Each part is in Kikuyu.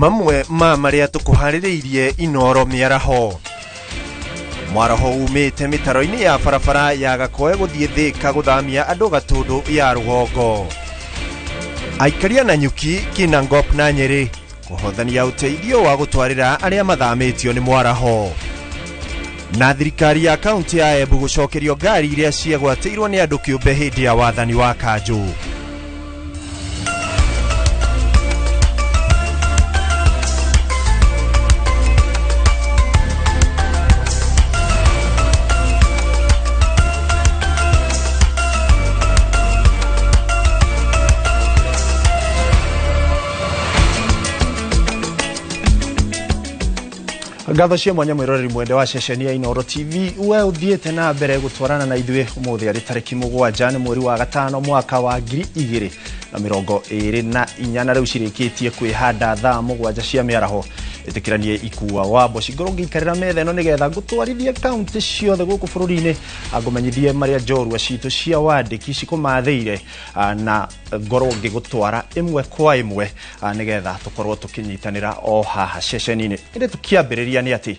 Mamwe ma marĩa tũkũharĩrĩirie Inoro mĩaraho. Mwaraho umĩte mĩtaro-inĩ ya barabara ya Gakoe gũthiĩ Thĩka gũthamia andũ Gatũndũ ya rũgongo. Aikaria na nyuki Kinangop na Nyeri kũhothania ũteithio wa gũtwarĩra arĩa mathamĩtio nĩ mwaraho. Na thirikari ya kaunti ya Embu gũcokerio ngari iria ciegwatĩirwo nĩ andũ kĩũmbe hĩndĩ ya wathani wa kanjũ. Ngatho cia mwanya mwiroreri mwende wa ceceni ya Inoro TV, we uthiĩte na mbere gũtwarana na ithuĩ ũmũthĩ arĩ tarĩki 7 nĩ mweri wa 5 mwaka wa 2024, na rĩu cirĩkĩtie kwĩhanda thaa 7 cia mĩaraho. Ĩtĩkĩranie ikua wa mboci ngorwo ngĩikarĩra metha ĩno nĩgetha ngũtwarithie kaunti ciothe gũkũ bũrũri-inĩ, ngũmenyithie marĩa njorua citũ cia wandĩki cikũmathĩire, na ngorwo ngĩgũtwara ĩmwe kwa ĩmwe nĩgetha tũkorwo tũkĩnyitanĩra o haha ceceni-inĩ. Ĩndĩ tũkĩambĩrĩria nĩ atĩ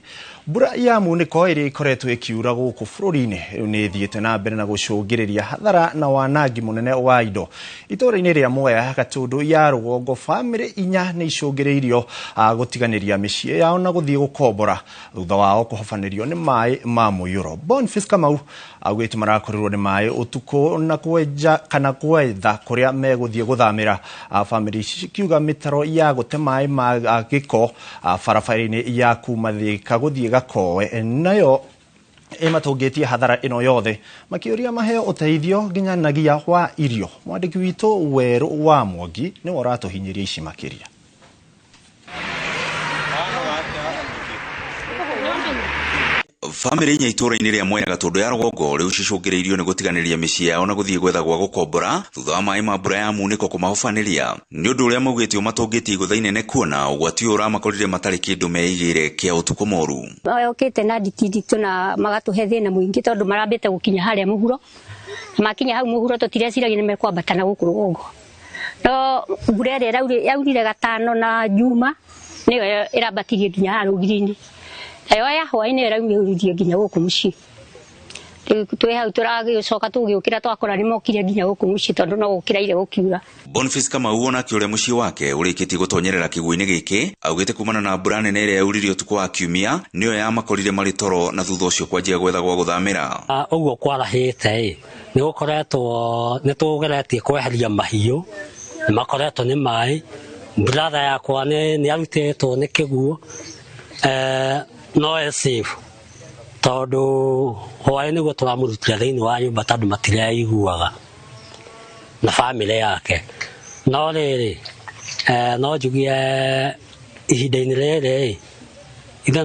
mbura ya munĩko ĩrĩa ĩkoretwo ĩkiura gũkũ bũrũri-inĩ rĩu nĩ ĩthiĩte na mbere na gũcũngĩrĩria hathara na wanangi mũnene wa indo. Itũũra-inĩ rĩa Mwea Gatũndũ ya rũgongo, bamĩrĩ 4 nĩ icũngĩrĩirio gũtiganĩria mĩciĩ yao na gũthiĩ gũkombora thutha wao kũhobanĩrio nĩ maĩ ma mũiyũro. Boniface Kamau augĩte marakorirwo nĩ maĩ ũtukũ na kwenja kana gwetha kũrĩa megũthiĩ gũthamĩra. Bamĩrĩ ici cikiuga mĩtaro ya gũte maĩ ma gĩko barabara-inĩ ya kuma Thĩka gũthiĩ Gakoe nayo ĩmatũngĩtie hathara ĩno yothe, makĩũria maheo ũteithio nginyanagia wa irio. Mwandĩki witũ Werũ wa Mwangi nĩwe ũratũhinyĩria ici makĩria. Bamĩrĩ 4 itũũra-inĩ rĩa Mwea Gatũndũ ya rũgongo rĩu cicũngĩrĩirio nĩ gũtiganĩria mĩciĩ yao na gũthiĩ gwetha gwa gũkombora thutha wa maĩ ma mbura ya munĩko kũmahobanĩria. Nĩ ũndũ ũrĩa maugĩte ũmatũngĩtie igũtha inene kuona ũgwati ũyũ ũramakorire matarĩ kĩndũ meigĩire kĩa ũtukũ mũru. Mokĩte na nditinditũ na magatũhe thĩna mũingĩ tondũ marambĩte gũkinya harĩa mũhuro. Makinya hau mũhuro tũtireciragia nĩ mekwambata na gũkũ rũgongo. No mbura ĩrĩa yaurire gatano na Juma nĩyo ĩrambatirie nginya haha rũgiri-inĩ. Nayo ya hwaĩ-inĩ ĩraumĩrĩrie nginya gũkũ mũciĩ. Rĩu twĩ hau tũragĩcoka tũgĩũkĩra twakora nĩmokire nginya gũkũ mũciĩ tondũ no gũkĩraire gũkiura. Boniface Kamau onake ũrĩa mũciĩ wake ũrĩkĩtie gũtonyerera kĩguũ-inĩ gĩkĩ augĩte kumana na mbura nene ĩrĩa yaurire ũtukũ wa kiumia nĩyo yamakorire marĩ toro na thutha ũcio kwanjia gwetha gwa gũthamĩra. Ũguo kwarahĩte ĩ nĩ gũkoretwo nĩ tũgeretie kweheria mahiũ makoretwo nĩ maĩ. Brother yakwa nĩ arutĩtwo nĩ kĩguũ, no e safe tondũ hwaĩ nĩguo tũramũrutĩra thĩinĩ wa nyũmba tondũ matireiguaga na bamĩrĩ yake. No rĩrĩ, no njugie ihinda-inĩ rĩrĩ ithuĩ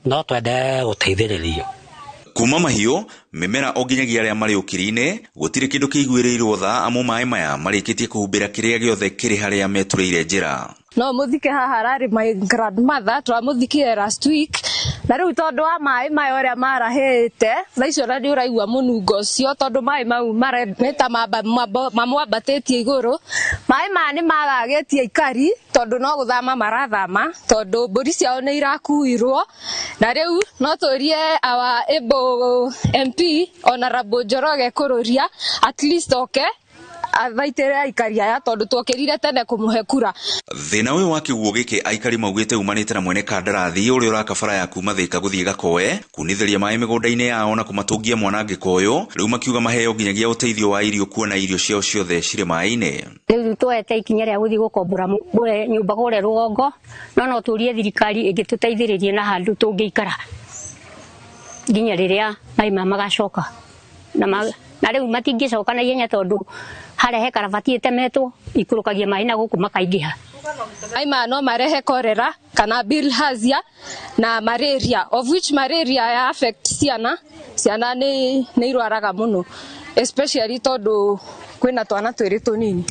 no twende gũteithĩrĩrio. Kuma mahiũ mĩmera o nginyagia arĩa marĩ ũkiri-inĩ gũtirĩ kĩndũ kĩiguĩrĩirwo tha amu maĩ maya marĩkĩtie kũhumbĩra kĩrĩa gĩothe kĩrĩ harĩa meturĩire njĩra. No mũthike haha ararĩ my grandmother, twamũthikire last week, na rĩu tondũ wa maĩ maya ũrĩa marahĩte thaa icio na nĩ ũraigua mũnungo ũcio tondũ maĩ mau nĩ ta mamwambatĩtie igũrũ. Maĩ maya nĩ magagĩtie aikari tondũ no gũthama marathama tondũ mbũri ciao nĩ irakuirwo, na rĩu no tũrie our able MP Honorable Njoroge Kũrũria at least oke athaitĩre aikari aya tondũ twokĩrire tene kũmũhe kura. Thĩna ũyũ wa kĩguũ gĩkĩ aikari maugĩte umanĩte na mwene kandarathi ũrĩa ũraka bara ya kuma Thĩka gũthiĩ Gakoe kunithĩria maĩ mĩgũnda-inĩ yao na kũmatũngia mwanangĩko ũyũ, rĩu makiuga maheo nginyagia ũteithio wa irio kuona irio ciao ciothe cirĩ maĩ-inĩ. Rĩu tuoete ikinya rĩa gũthiĩ gũkombora nyũmba kũrĩa rũgongo, no no tũrie thirikari ĩngĩtũteithĩrĩria na handũ tũngĩikara nginya rĩrĩa maĩ maya magacoka. Na rĩu matingĩcoka na ihenya tondũ harĩa he karabati ĩtemetwo ikũrũkagia maĩ na gũkũ makaingĩha. Maĩ maya no marehe cholera kana bilharzia na malaria, of which malaria ya affect ciana, ciana nĩ irwaraga mũno especially tondũ kwĩna twana twĩrĩ tũnini.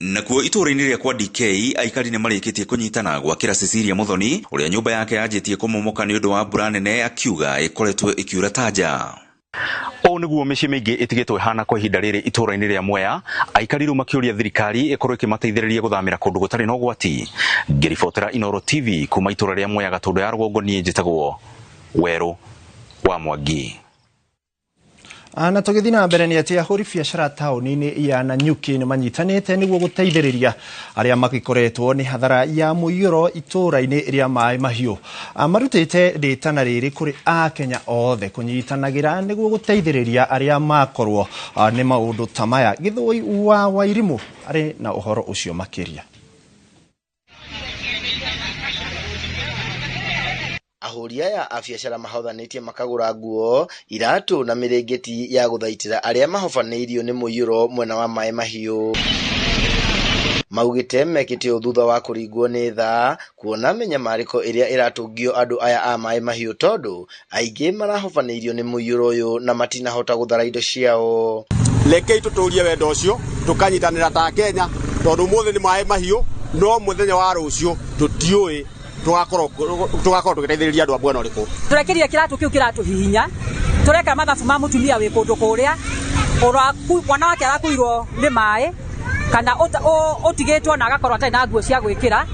Nakuo itũũra-inĩ rĩa kwa DK aikari nĩ marĩkĩtie kũnyitana gwakĩra Cecilia Muthoni ũrĩa nyũmba yake yanjĩtie kũmomoka nĩ ũndũ wa mbura nene akiuga ĩkoretwo ĩkiura ta nja. Ũũ nĩguo mĩciĩ mĩingĩ ĩtigĩtwo ĩhana kwa ihinda rĩrĩ itũũra-inĩ rĩa Mwea, aikari rĩu makĩũria thirikari ĩkorwo ĩkĩmateithĩrĩria gũthamĩra kũndũ gũtarĩ na ũgwati. Ngĩribotera Inooro TV kuma itũũra rĩa Mwea Gatũndũ ya rũgongo, niĩ njĩtagwo Werũ wa Mwangi. Na tũgĩthiĩ na mbere nĩ atĩ ahũri biacara taũni-inĩ ya Nanyuki nĩ manyitanĩte nĩguo gũteithĩrĩria arĩa magĩkoretwo nĩ hathara ya mũiyũro itũũra-inĩ rĩa Maĩ Mahiũ. Marutĩte rĩtana rĩrĩ kũrĩ Akenya othe kũnyitanagĩra nĩguo gũteithĩrĩria arĩa makorwo nĩ maũndũ ta maya. Gĩthũi wa Wairimũ arĩ na ũhoro ũcio makĩria. Ahũri aya a biacara mahothanĩtie makagũra nguo, iratũ na mĩrĩngĩti ya gũthaitĩra arĩa mahobanĩirio nĩ mũiyũro mwena wa Maĩ Mahiũ. Maugĩte mekĩte ũũ thutha wa kũringwo nĩ tha kuona mĩnyamarĩko ĩrĩa ĩratũngio andũ aya a Maĩ Mahiũ tondũ aingĩ marahobanĩirio nĩ mũiyũro ũyũ na matinahota gũthara indo ciao. Rekei tũtũrie wendo ũcio tũkanyitanĩra ta Kenya tondũ ũmũthĩ nĩ Maĩ Mahiũ no mũthenya wa rũciũ tũtiũĩ tugakorwo tũgĩteithĩrĩria andũ a mwena ũrĩkũ. Tũrekĩrire kĩratũ kĩu kĩratũhihinya, tũreka mathabu ma mũtumia wĩ kũndũ kũrĩa mwana wake arakuirwo nĩ maĩ kana ũtigĩtwo na agakorwo atarĩ na nguo cia gwĩkĩra.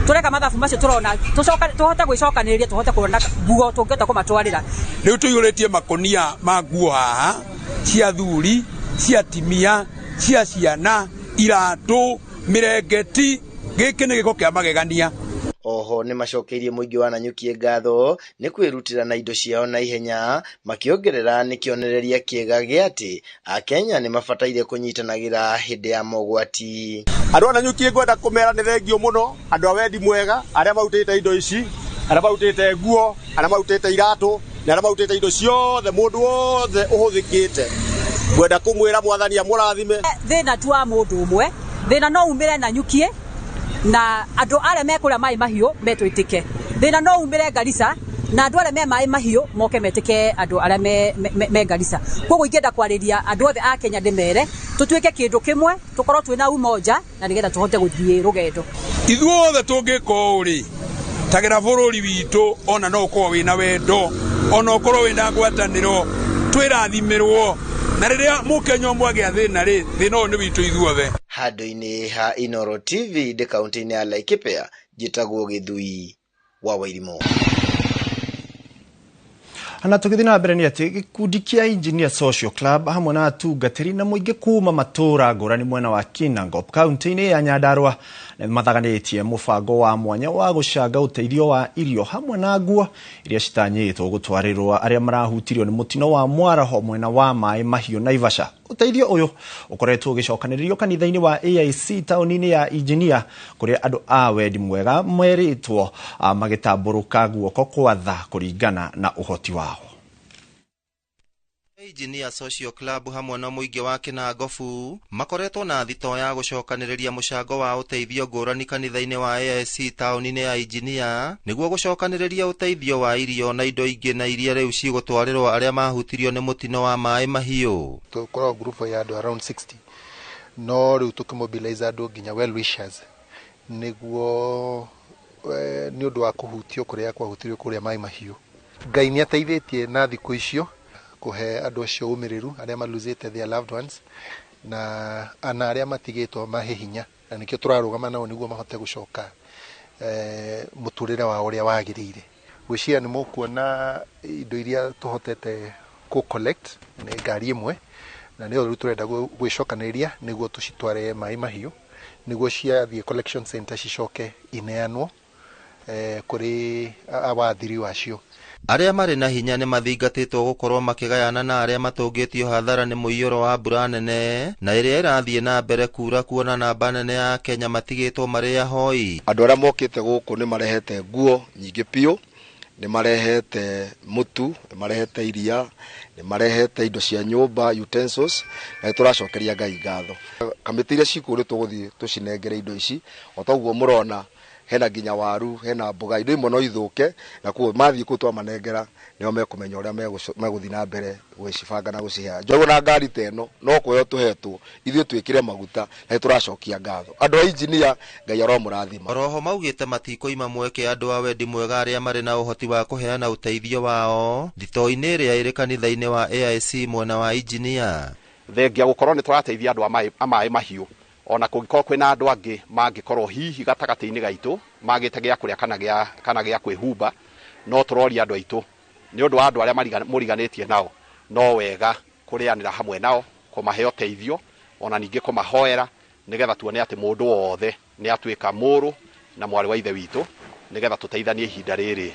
Tũreka mathabu macio tũrona tũhote gwĩcokanĩrĩria tũhote kuona nguo tũngĩhota kũmatwarĩra. Rĩu tũiyũrĩtie makũnia ma nguo haha cia thuri, cia atimia, cia ciana, iratũ, mĩrengeti. Gĩkĩ nĩ gĩko kĩa magegania. Oho nĩ macokeirie mũingĩ wa Nanyuki ngatho nĩ kwĩrutĩra na indo ciao na ihenya, makĩongerera nĩ kĩonereria kĩega gĩa atĩ Akenya nĩ mabataire kũnyitanagĩra hĩndĩ ya mogwati. Andũ a Nanyuki ngwenda kũmera nĩ thengio mũno, andũ a wendi mwega arĩa marutĩte indo ici, arĩa marutĩte nguo, arĩa marutĩte iratũ na arĩa marutĩte indo ciothe, mũndũ wothe ũhũthĩkĩte ngwenda kũmwĩra Mwathani amũrathime. Thĩna tu wa mũndũ ũmwe, thĩna no umĩre Nanyuki na andũ arĩa mekũrĩa Maĩ Mahiũ metwĩtĩke. Thĩna no umĩre Garissa na andũ arĩa me Maĩ Mahiũ moke metĩke andũ arĩa me Garissa. Koguo ingĩenda kwarĩria andũ othe a Kenya ndĩmere tũtuĩke kĩndũ kĩmwe, tũkorwo twĩna umoja na nĩgetha tũhote gũthiĩ rũgendo. Ithuothe tũngĩka ũũ rĩ, tagĩra bũrũri witũ ona no ũkorwo wĩna wendo, ona ũkorwo wĩna ngwatanĩro, twĩrathimĩrwo na rĩrĩa mũkenya ũmwe agĩa thĩna rĩ, thĩna ũyũ nĩ witũ ithuothe. Handũ-inĩ ha Inooro TV ndĩ kaunti-inĩ ya Laikipia, njĩtagwo Gĩthui wa Wairimũ. Na tũgĩthiĩ na mbere nĩ atĩ gĩkundi kĩa Engineer Social Club hamwe na atungatĩri na mũingĩ kuma matũũra ngũrani mwena wa Kinangop kaunti-inĩ ya Nyandarua nĩ mathaganĩtie mũbango wa mwanya wa gũcanga ũteithio wa irio hamwe na nguo iria citanyĩtwo gũtwarĩrwo arĩa marahutirio nĩ mũtino wa mwaraho mwena wa Maĩ Mahiũ Naivasha. Ũteithio ũyũ ũkoretwo ũgĩcokanĩrĩrio kanitha-inĩ wa AIC taũni-inĩ ya Engineer kũrĩa andũ a wendi mwega merĩtwo magĩtambũrũka guoko kwa tha kũringana na ũhoti wao. Engineer Social Club hamwe na mũingĩ wa Kinangofu makoretwo na thito ya gũcokanĩrĩria mũcango wa ũteithio ngũrani kanitha-inĩ wa AIC taũni-inĩ ya Engineer nĩguo gũcokanĩrĩria ũteithio wa irio na indo ingĩ na iria rĩu cigũtwarĩrwo arĩa mahutirio nĩ mũtino wa Maĩ Mahiũ. Tũkoragwo group ya andũ around 60 no rĩu tũkĩmobilize andũ nginya well wishers nĩguo nĩ ũndũ wa kũhutio kũrĩa kwahutirio kũrĩa Maĩ Mahiũ. Ngai nĩ ateithĩtie na thikũ icio kũhe andũ acio ũmĩrĩru arĩa maluzĩte their loved ones na ana arĩa matigĩtwo mahe hinya, na nĩkĩo tũrarũgama nao nĩguo mahote gũcoka mũtũrĩre wao ũrĩa wagĩrĩire. Gwĩciria nĩ mũkuona indo iria tũhotete kũ collect nĩ ngari ĩmwe, na nĩyo rĩu tũrenda gwĩcokanĩrĩria nĩguo tũcitware Maĩ Mahiũ nĩguo ciathiĩ collection center cicoke ineanwo kũrĩ awathiri wacio. Arĩa marĩ na hinya nĩ mathingatĩtwo gũkorwo makĩgayana na arĩa matũngĩtio hathara nĩ mũiyũro wa mbura nene na ĩrĩa ĩrathiĩ na mbere kura, kuona namba nene ya Kenya matigĩtwo marĩ ahoi. Andũ arĩa mokĩte gũkũ nĩ marehete nguo nyingĩ biũ, nĩ marehete mũtu, nĩ marehete iria, nĩ marehete indo cia nyũmba, utensils, na nĩ tũracokeria Ngai ngatho. Kamĩtĩ iria cikũrĩ tũgũthiĩ tũcinengere indo ici, o ta ũguo mũrona Hena nginya waru, hena mboga, indo imwe no ithuke, na kuo mathiĩ kũu twamanengera nĩo mekũmenya ũrĩa megũthiĩ na mbere gwĩcibanga na gũciheana. Njogu na ngari ta ĩno no kũheo tũhetwo ithuĩ twĩkĩre maguta na nĩtũracokia ngatho andũ a injinia. Ngai aromũrathima. Oroho maugĩte matikoima mweke andũ a wendi mwega arĩa marĩ na ũhoti wa kũheana ũteithio wao thitoo-inĩ ĩrĩa ĩrĩ kanitha-inĩ wa AIC mwena wa injinia. Thengia gũkorwo nĩ tũrateithia andũ a maĩ mahiũ, ona kũngĩkorwo kwĩna andũ angĩ mangĩkorwo hihi gatagatĩ-inĩ gaitũ magĩte gĩa kũrĩa kana gĩa kwĩhumba, no tũroria andũ aitũ nĩ ũndũ wa andũ arĩa mũriganĩtie nao, no wega kũrĩanĩra hamwe nao, kũmahe ũteithio, ona ningĩ kũmahoera, nĩgetha tuone atĩ mũndũ wothe nĩ atuĩka mũrũ na mwarĩ wa ithe witũ, nĩgetha tũteithanie ihinda rĩrĩ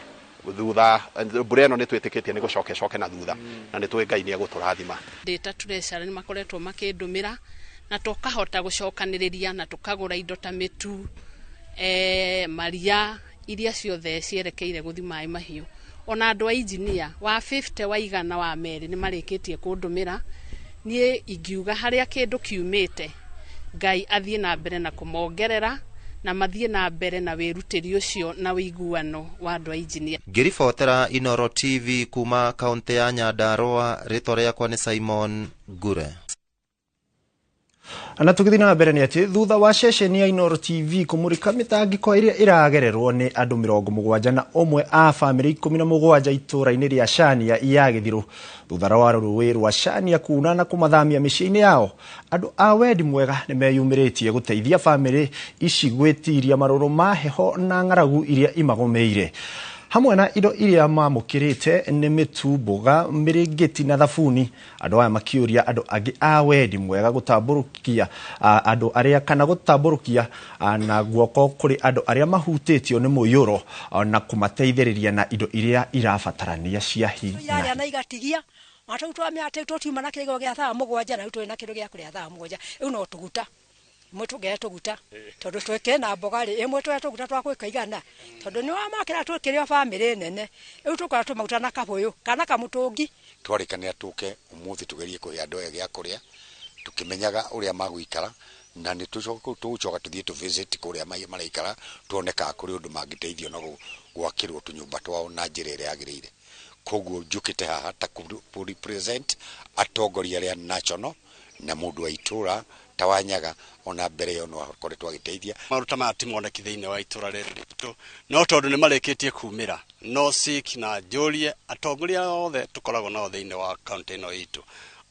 thutha mbura ĩno nĩ twĩtĩkĩtie nĩ gũcoka ĩcoke na thutha, na nĩ tũĩ Ngai nĩ egũtũrathima. Ndĩta treasurer nĩ makoretwo makĩndũmĩra na tũkahota gũcokanĩrĩria na tũkagũra indo ta mĩtu, maria iria ciothe cierekeire gũthi maĩ mahiũ. Ona andũ a injinia wa 50 wa igana wa merĩ nĩ marĩkĩtie kũndũmĩra. Niĩ ingiuga harĩa kĩndũ kiumĩte, Ngai athiĩ na mbere na kũmongerera na mathiĩ na mbere na wĩrutĩri ũcio na ũiguano wa andũ a injinia. Ngĩribotera Inooro TV kuma kaunti ya Nyandarua, rĩtwa rĩakwa nĩ Simon Ngure. Na tũgĩthiĩ na mbere nĩ atĩ thutha wa ceceni ya Inooro TV kũmũrĩka mĩtangĩko ĩrĩa ĩragererwo nĩ andũ 71 a bamĩrĩ 17 itũũra-inĩ rĩa Shania ya Gĩthirũ thutha wa rũĩ rwa Shania kuna na kũmathamia mĩciĩ-inĩ yao, andũ a wendi mwega nĩ meyumĩrĩtie gũteithia bamĩrĩ ici gwĩtiria marũrũ ma heho na ng'aragu iria imagũmĩire. Hamwe na indo iria mamũkĩrĩte nĩ mĩtu, mboga, mĩrĩngĩti na thabuni. Andũ aya makĩũria andũ angĩ a wendi mwega gũtambũrũkia andũ arĩa kana gũtambũrũkia na guoko kũrĩ andũ arĩa mahutĩtio nĩ mũiyũro na kũmateithĩrĩria na indo iria irabatarania cia hi na igatigia matau twamĩate tũtiuma na kĩgego gĩa thaa 7 na rĩu tũrĩ na kĩndũ gĩa kũrĩa thaa 7 rĩu no tũguta imwe tũngere tũguta tondũ twĩkĩre na mboga rĩ ĩmwe tũrĩa tũguta twa gwĩka igana tondũ nĩ wamakĩra twĩkĩre bamĩrĩ nene rĩu tũkora tũmaguta na kabũyũ kana kamũtũngi. Twarĩkanĩra tũke ũmũthĩ tũgerie kũhe andũ aya gĩa kũrĩa tũkĩmenyaga ũrĩa magũikara, na nĩ tũgũcoka tũthiĩ tũ visit kũrĩa maraikara tuone kana kũrĩ ũndũ mangĩteithio na gwakĩrwo tũnyũmba twao na njĩra ĩrĩa yagĩrĩire. Koguo njũkĩte haha ta kũ represent atongoria arĩa national na mũndũ wa itũra ta Wanyaga ona mbere ĩyo no akoretwo agĩteithia. Maũndũ ta maya ti moneki thĩinĩ wa itũra rĩrĩ ritũ, no tondũ nĩ marĩkĩtie kumĩra no sik na njũrie atongoria othe tũkoragwo nao thĩinĩ wa kaunti ĩno itũ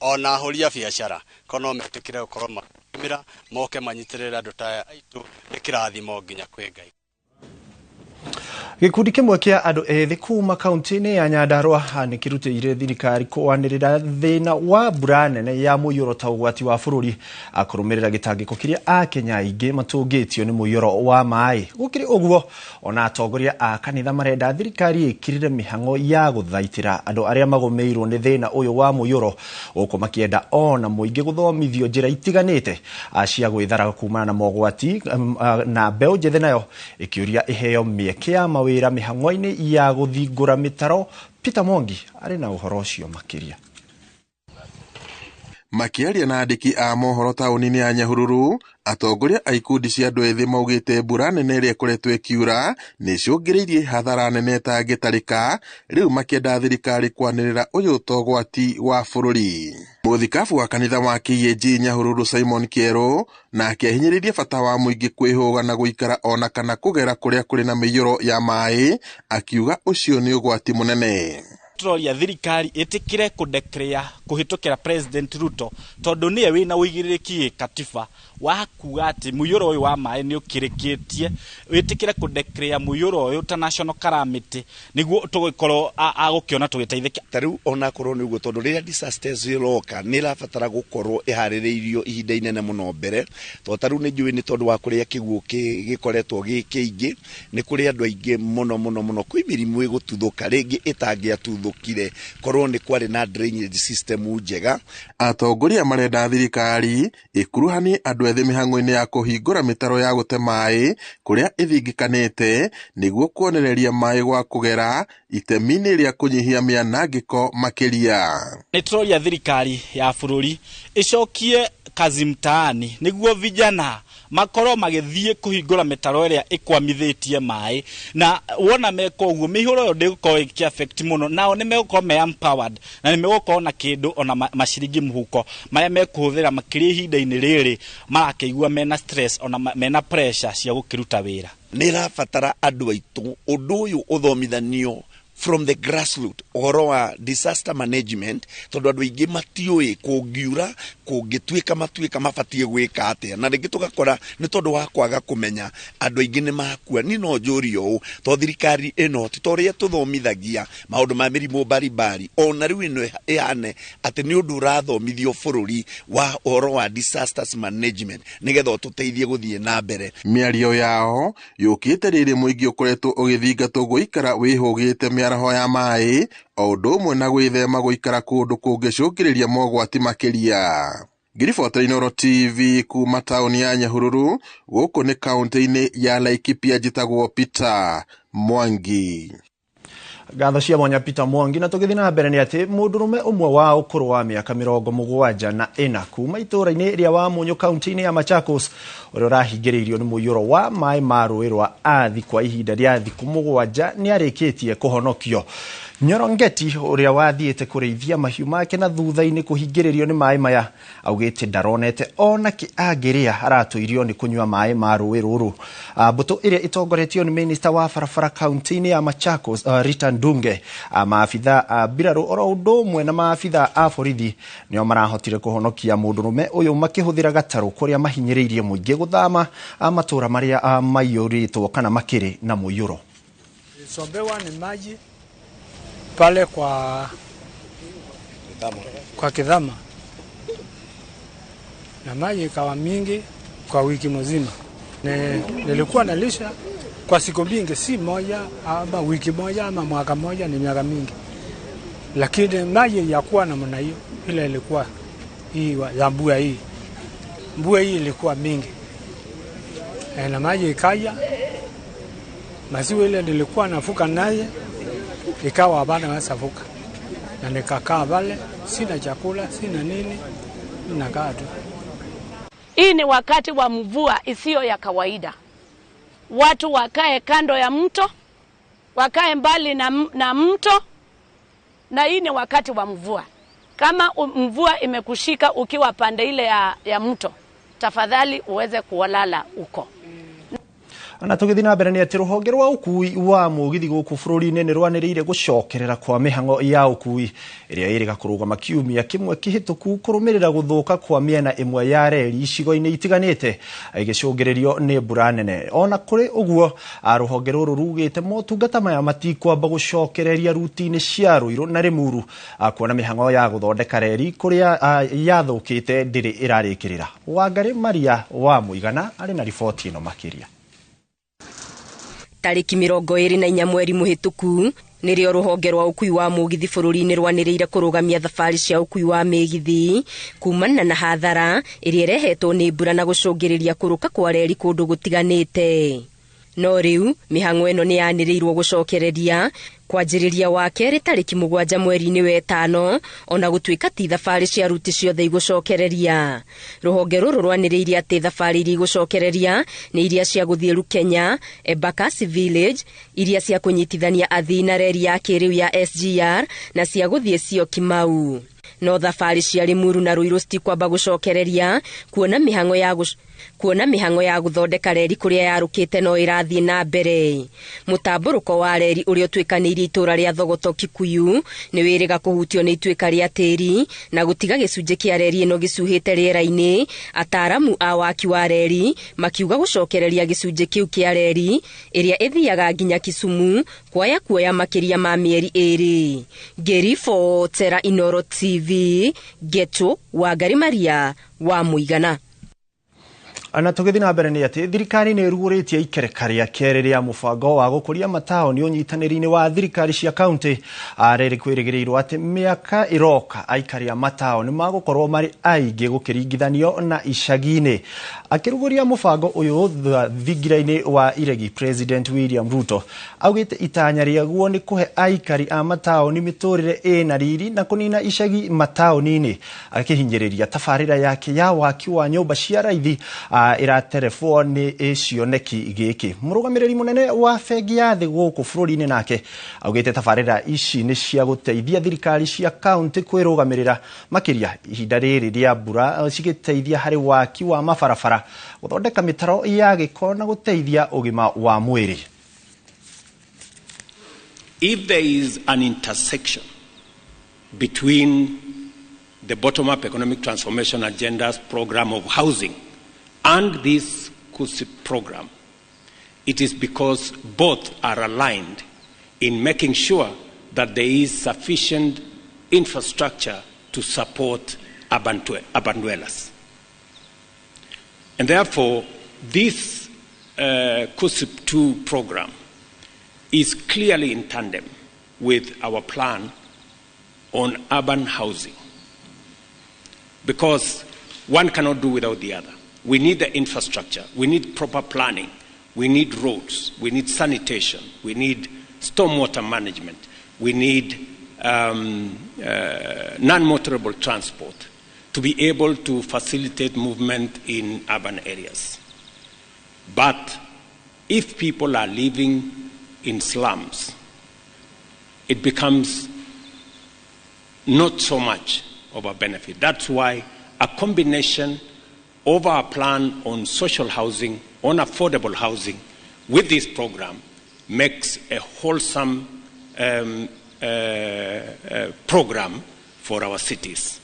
ona ahũri a biacara ko no metĩkĩre gũkorwo makĩumĩra moke manyitĩrĩre andũ ta aya aitũ nĩ kĩrathimo nginya kwĩ Ngai. Gĩkundi kĩmwe kĩa andũ ethĩ kuma kaunti-inĩ ya Nyandarua nĩ kĩrutĩire thirikari kwanĩrĩra thĩna wa mbura nene ya mũiyũro ta ũgwati wa bũrũri akũrũmĩrĩra gĩtangĩko kĩrĩa Akenya aingĩ matũngĩtio nĩ mũiyũro wa maĩ. Gũkĩrĩ ũguo, ona atongoria a kanitha marenda thirikari ĩkĩrĩre mĩhang'o ya gũthaitĩra andũ arĩa magũmĩirwo nĩ thĩna ũyũ wa mũiyũro, gũkũ makĩenda ona mũingĩ gũthomithio njĩra itiganĩte cia gwĩthara kumana na mogwati, na mbeũ njĩthĩ nayo ĩkĩũria ĩheo mĩeke ya mawĩra mĩhang'o-inĩ ya gũthingũra mĩtaro. Peter Mwangi arĩ na ũhoro ũcio makĩria. Makĩaria na andĩki a mohoro taũni-inĩ ya Nyahururu, atongoria a ikundi cia andũ ethĩ maugĩte mbura nene ĩrĩa ĩkoretwo ĩkiura nĩ ĩcũngĩrĩirie hathara nene ĩtangĩtarĩka, rĩu makĩenda thirikari kwanĩrĩra ũyũ ta ũgwati wa bũrũri. Mũthikabu wa kanitha wa KAG Nyahururu Simon Kĩerũ nake ahinyĩrĩirie bata wa mũingĩ kwĩhũga na gũikara ona kana kũgera kũrĩa kũrĩ na mĩiyũro ya maĩ, akiuga ũcio nĩ ũgwati mũnene. Tũroria thirikari ĩtĩkĩre kũdeclare kũhĩtũkĩra President Ruto tondũ nĩwe wĩna ũigĩrĩrĩki gĩkatiba wa kuga atĩ mũiyũro ũyũ wa maĩ nĩ ũkĩrĩkĩtie, wĩtĩkĩre kũdeclare mũiyũro ũyũ ta national calamity nĩguo tũgĩkorwo agũkĩona tũgĩteithĩka. Ta rĩu onakorwo nĩ ũguo, tondũ rĩrĩa disasters ĩroka nĩ ĩrabatara gũkorwo ĩharĩrĩirio ihinda inene mũno mbere, tondũ ta rĩu nĩ njũĩ nĩ tondũ wa kũrĩa kĩguũ gĩkoretwo gĩ kĩingĩ nĩ kũrĩ andũ aingĩ mũno mũno mũno, kwĩ mĩrimũ ĩgũtuthũka rĩngĩ ĩtangĩatuthũkire korwo nĩ kwarĩ na drainage system njega. Atongoria marenda thirikari ĩkuruhanie andũ ethĩ mĩhang'o-inĩ ya kũhingũra mĩtaro ya gũte maĩ kũrĩa ĩthingĩkanĩte nĩguo kuonereria maĩ gwa kũgera itemi-inĩ rĩa kũnyihia mĩanangĩko makĩria. Nĩ tũroria thirikari ya bũrũri ĩcokie kazi mtaani nĩguo vijana Makorwo magĩthiĩ kũhingũra mĩtaro ĩrĩa ĩkwamithĩtie maĩ, na wona meka ũguo mĩihũro ĩyo ndĩgũkorwo ĩkĩ affect mũno, nao nĩ megũkorwo me empowered na nĩ megũkorwo na kĩndũ ona maciringi mũhuko marĩa mekũhũthĩra makĩria ihinda-inĩ rĩrĩ marakĩigua mena stress ona mena pressure cia gũkĩruta wĩra. Nĩ ĩrabatara andũ aitũ ũndũ ũyũ ũthomithanio from the grassroot ũhoro wa disaster management, tondũ andũ aingĩ matiũĩ kũngiura kũngĩtuĩka matuĩka mabatiĩ gwĩka atĩa, na rĩngĩ tũgakora nĩ tondũ wa kwaga kũmenya andũ aingĩ nĩ makua. Niĩ no njũrie ũũ, to thirikari ĩno ti ta ũrĩa tũthomithagia maũndũ ma mĩrimũ mbalimbali, ona rĩu ĩno ĩhane atĩ nĩ ũndũ ũrathomithio bũrũri wa ũhoro wa disasters management nĩgetha ũtũteithie gũthiĩ na mbere. Mĩario yao yũkĩte rĩrĩ mũingĩ ũkoretwo ũgĩthingatwo gũikara wĩhũgĩte mĩaraho ya maĩ o ũndũ ũmwe na gwĩthema gũikara kũndũ kũngĩcũngĩrĩria mogwati makĩria. Ngĩribotera Inooro TV kuma taũni ya Nyahururu, gũkũ nĩ kaũntĩ-inĩ ya Laikipia, njĩtagwo Peter Mwangi. Ngatho cia mwanya Peter Mwangi. Na tũgĩthiĩ na mbere nĩ atĩ mũndũrũme ũmwe wa ũkũrũ wa mĩaka 74 kuma itũũra-inĩ rĩa Wamunyũ kaũntĩ-inĩ ya Machakos, ũrĩa ũrahingĩrĩirio nĩ mũiyũro wa maĩ ma rũĩ rwa Athi kwa ihinda rĩa thikũ 7, nĩ arĩkĩtie kũhonokio. Nyorongeti ũrĩa wathiĩte kũrĩithia mahiũ make na thutha-inĩ kũhingĩrĩrio nĩ maĩ maya, augĩte ndaronete ona kĩ angĩrĩa, aratũirio nĩ kũnyua maĩ ma rũĩ rũrũ. Mbũtũ ĩrĩa ĩtongoretio nĩ minista wa barabara kaũntĩ-inĩ ya Machakos, Rita Ndunge, maabitha a mbirarũ oro ũndũ ũmwe na maabitha a borithi nĩo marahotire kũhonokia mũndũrũme ũyũ makĩhũthĩra gatarũ kũrĩa mahinyĩrĩirie mũingĩ gũthama matũũra marĩa maiyũrĩtwo kana makĩrĩ na mũiyũro. Sombewa ni maji pale kwa Kithama, na maji ikawa mingi kwa wiki mzima. Nilikuwa nalisha kwa siku mingi, si moja ama wiki moja ama mwaka moja, ni miaka mingi, lakini maji ya kuwa namna hiyo ile ilikuwa hii ya mvua hii, mvua hii ilikuwa mingi, na maji ikaja, maziwa ile nilikuwa nafuka naye ikawa hapana wasafuka, na nikakaa pale, sina chakula sina nini, ninakaa tu. Hii ni wakati wa mvua isiyo ya kawaida. Watu wakae kando ya mto, wakae mbali na mto, na hii ni wakati wa mvua. Kama mvua imekushika ukiwa pande ile ya mto, tafadhali uweze kuolala uko. Na tũgĩthiĩ na mbere nĩ atĩ rũhonge rwa ũkui wa mũgithi gũkũ bũrũri-inĩ nĩ rwanĩrĩire gũcokerera kwa mĩhang'o ya ũkui ĩrĩa ĩrĩga kũrũgama kiumia kĩmwe kĩhĩtũku kũrũmĩrĩra gũthũka kwa mĩena ĩmwe ya reri icigo-inĩ itiganĩte ĩgĩcũngĩrĩrio nĩ mbura nene. Ona kũrĩ ũguo, rũhonge rũrũ rugĩte motungata maya matikwamba gũcokereria ruti-inĩ cia Ruiru na Limuru, kuona mĩhang'o ya gũthondeka reri kũrĩa yathũkĩte ndĩrĩ ĩrarĩkĩrĩra. Wangarĩ Maria wa Mũigana arĩ na riboti ĩno makĩria. Tarĩki 24 mweri mũhĩtũku nĩrĩo rũhonge rwa ũkui wa mũgithi bũrũri-inĩ rwanĩrĩire kũrũgamia thabarĩ cia ũkui wa mĩgithi kumana na hathara ĩrĩa ĩrehetwo nĩ mbura na gũcũngĩrĩria kũrũka kwa reri kũndũ gũtiganĩte. No rĩu mĩhang'o ĩno nĩ yanĩrĩirwo gũcokereria kwanjĩrĩria wa kerĩ tarĩki 7 mweri-inĩ wa 5, ona gũtuĩka ti thabarĩ cia ruti ciothe igũcokereria. Rũhonge rũrũ rwanĩrĩire atĩ thabarĩ iria igũcokereria nĩ iria cia gũthiĩ Rukenya, Embakasi Village, iria cia kũnyitithania athii na reri ya kĩrĩu ya SGR na cia gũthiĩ Syokimau. No thabarĩ cia Limuru na Ruiru citikwamba gũcokereria kuona mĩhang'o ya gũthondeka reri kũrĩa yarũkĩte no ĩrathiĩ na mbere. Mũtambũrũko wa reri ũrĩa ũtuĩkanĩirie itũũra rĩa Thogoto Kikuyu nĩ wĩrĩga kũhutio nĩ ituĩka rĩa tĩri na gũtiga gĩcunjĩ kĩa reri ĩno gĩcuhĩte rĩera-inĩ. Ataaramu a waki wa reri makiuga gũcokereria gĩcunjĩ kĩu kĩa reri ĩrĩa ĩthiaga nginya Kisumu kwaya kuoya makĩria ma mĩeri 2. Ngĩribotera Inooro TV, Geto Wangari Maria wa Mũigana. Na tũgĩthiĩ na mbere nĩ atĩ thirikari nĩ ĩrugũrĩtie ikereka rĩa kerĩ rĩa mũbango wa gũkũria mataũni ũnyitanĩri-inĩ wa thirikari cia kaũntĩ. Rĩrĩ kwĩrĩgĩrĩirwo atĩ mĩaka ĩroka aikari a mataũni magũkorwo marĩ aingĩ gũkĩringithanio na icagi-inĩ. Akĩrugũria mũbango ũyũ thingira-inĩ wa Iregi, President William Ruto augĩte itanya rĩaguo nĩ kũhe aikari a mataũni mĩtũrĩre ĩna riri na kũnina icagi mataũni-inĩ, akĩhinyĩrĩria tabarĩra yake ya waki wa nyũmba cia raithi Ĩraterebwo nĩ cioneki gĩkĩ. Mũrũgamĩrĩri mũnene wa bengi ya thĩ gũkũ bũrũri-inĩ nake augĩte tabarĩra ici nĩ cia gũteithia thirikari cia kaunti kwĩrũgamĩrĩra makĩria ihinda rĩrĩ rĩa mbura, cigĩteithia harĩ waki wa mabarabara, gũthondeka mĩtaro ya gĩko na gũteithia ũgima wa mwĩrĩ. If there is an intersection between the bottom-up economic transformation agenda's program of housing and this KUSIP program, it is because both are aligned in making sure that there is sufficient infrastructure to support urban dwellers. And therefore, this KUSIP 2 program is clearly in tandem with our plan on urban housing, because one cannot do without the other. We need the infrastructure, we need proper planning, we need roads, we need sanitation, we need stormwater management, we need non-motorable transport to be able to facilitate movement in urban areas. But if people are living in slums, it becomes not so much of a benefit. That's why a combination of our plan on social housing, on affordable housing, with this program makes a wholesome program for our cities.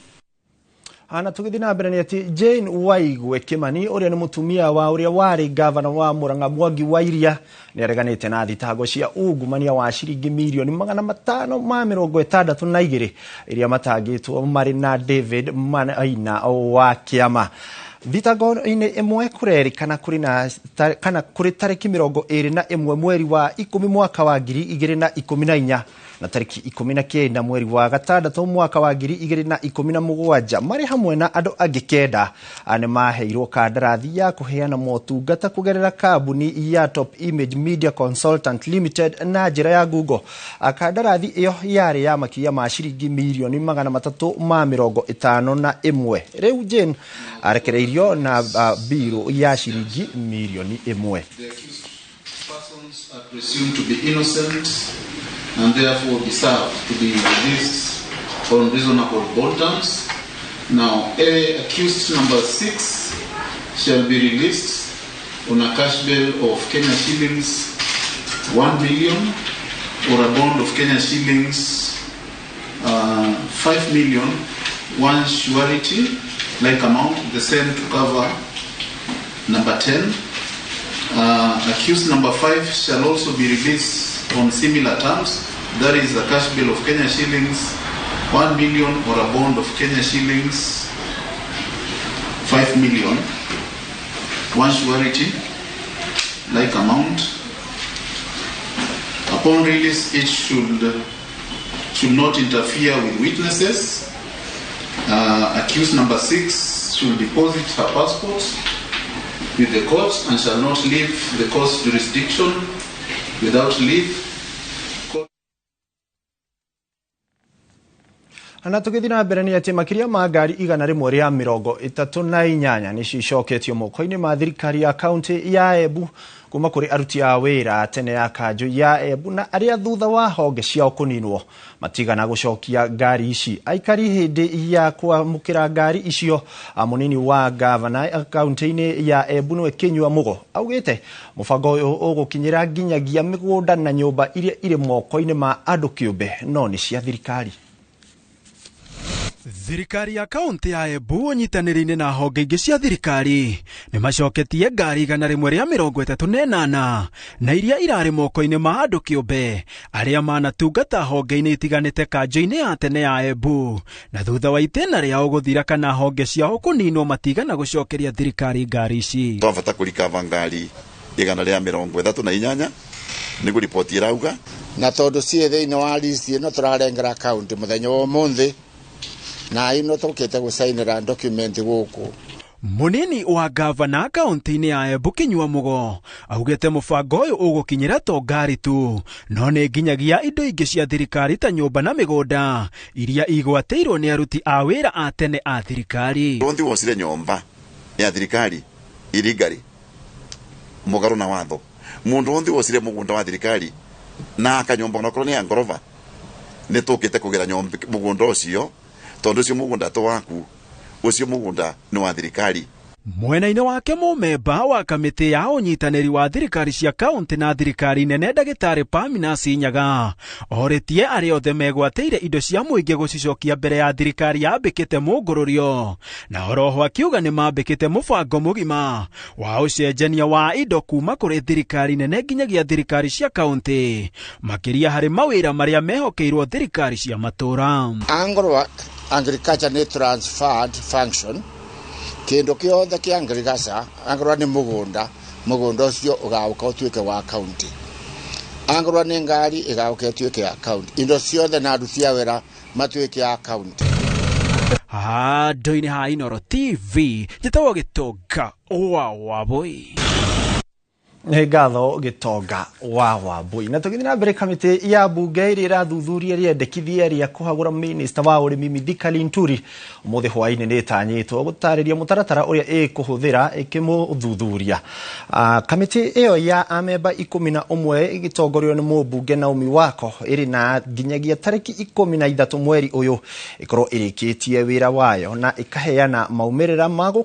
Ana tũgĩthiĩ na mbere nĩ atĩ Jane Waigwe Kimani, ũrĩa nĩ mũtumia wa ũrĩa warĩ gavana wa Murang'a Mwangi wa Iria, nĩ areganĩte na thitango cia ungumania wa ciringi mirioni 562 iria matangĩtwo marĩ na David Maina wa kĩama. Thitango-inĩ ĩmwe kũrerĩkana kana kũrĩ tarĩki 21 mweri wa 10 mwaka wa 2014 na tarĩki 19 mweri wa 6 mwaka wa 2017 marĩ hamwe na andũ angĩ 9 nĩ maheirwo kandarathi ya kũheana motungata kũgerera kambuni ya Top Image Media Consultant Limited na njĩra ya Google. Kandarathi ĩyo yarĩ ya makĩria ma ciringi mirioni 351. Rĩu Jane arekereirio na mbirũ ya ciringi mirioni 1. Persons are presumed to be innocent and therefore deserve to be released on reasonable bond terms. Now, accused number 6 shall be released on a cash bail of Kenya shillings 1 million or a bond of Kenya shillings 5 million, one surety like amount, the same to cover number 10. Accused number 5 shall also be released on similar terms, that is a cash bill of Kenya shillings 1 million or a bond of Kenya shillings 5 million, one surety like amount. Upon release, it should not interfere with witnesses. Accused number 6 should deposit her passport with the court and shall not leave the court's jurisdiction without leave. Na tũgĩthiĩ na mbere nĩ atĩ makĩria ma ngari 138 nĩcio icoketio moko-inĩ ma thirikari ya kaunti ya Embu kuma kũrĩ aruti a wĩra tene ya kanjũ ya Embu na arĩa thutha wa honge ciao kũninwo matigana gũcokia ngari ici. Aikari hĩndĩ ya kwamũkĩra ngari icio, mũnini wa gavana kaunti-inĩ ya Embu nĩwe Kinyua Mugo augĩte mũbango ũyũ ũgũkinyĩra nginyagia mĩgũnda na nyũmba iria irĩ moko-inĩ ma andũ kĩũmbe no nĩ cia thirikari. Thirikari ya kaunti ya Embu ũnyitanĩri-inĩ na honge ingĩ cia thirikari nĩ macoketie ngari 138 na iria irarĩ moko-inĩ ma andũ kĩũmbe arĩa manatungata honge-inĩ itiganĩte kanjũ-inĩ ya tene ya Embu, na thutha wa itĩna rĩao gũthira kana honge ciao kũninwo matigana gũcokeria thirikari ngari ici. Twabata kũrikava ngari 138 nĩguo riboti ĩrauga, na tondũ ciĩ thĩinĩ wa list ĩno tũrarengera kaunti mũthenya wa ũmũthĩ na ino tũkĩte gũcainĩra document gũkũ. Mũnini wa gavana kaunti-inĩ ya Embu Kinyua Mugo augĩte mũbango ũyũ ũgũkinyĩra to ngari tu no nĩ nginyagia indo ingĩ cia thirikari ta nyũmba na mĩgũnda iria igwatĩirwo nĩ aruti a wĩra a tene a thirikari. Rũnthi wocire nyũmba ya thirikari illegally mugaro na watho mundu wonthe wocire mugunda wa thirikari na akanyomba onakorwo ni ya ngorova ni tukite kugira mugunda ucio tondu ucio mugunda to waku ucio mugunda ni wa thirikari. Mwena-inĩ wake mũmemba wa kamĩtĩ ya ũnyitanĩri wa thirikari cia kaunti na thirikari nene ndagĩtarĩ Pamina Nyaga orĩtie arĩa othe megwatĩire indo cia mũingĩ gũcicokia mbere ya thirikari yambĩkĩte mũngũrũrio, na oroho akiuga nĩ mambĩkĩte mũbango mũgima wa ũcenjania wa indo kuma kũrĩ thirikari nene nginyagia thirikari cia kaunti, makĩria harĩ mawĩra marĩa mehokeirwo thirikari cia matũra. Angorwo agriculture nĩ transferred function, kindu kiothe kia agriculture angorwo ni mugunda, mugunda ucio ugauka utuike wa county, angorwo ni ngari igauka ituike ya county, indo ciothe na aruti a wira matuike ya county. Handũ-inĩ ha Inooro TV njĩtagwo Gĩtonga wa Wabui. Nĩ ngatho Gĩtonga wa Wambui. Na tũgĩthiĩ na mbere, kamĩtĩ ya bunge ĩrĩa ĩrathuthuria rĩendekithia rĩa kũhagũra minista wa ũrĩmi Mithika Linturi ũmũthĩ hwaĩ-inĩ nĩ ĩtanyĩtwo gũtarĩria mũtaratara ũrĩa ĩkũhũthĩra ĩkĩmũthuthuria. Kamĩtĩ ĩyo ya amemba 11 ĩgĩtongorio nĩ mũmbunge Naomi Wako ĩrĩ na nginyagia tarĩki 13 mweri ũyũ ĩkorwo ĩrĩkĩtie wĩra wayo na ĩkaheana maumĩrĩra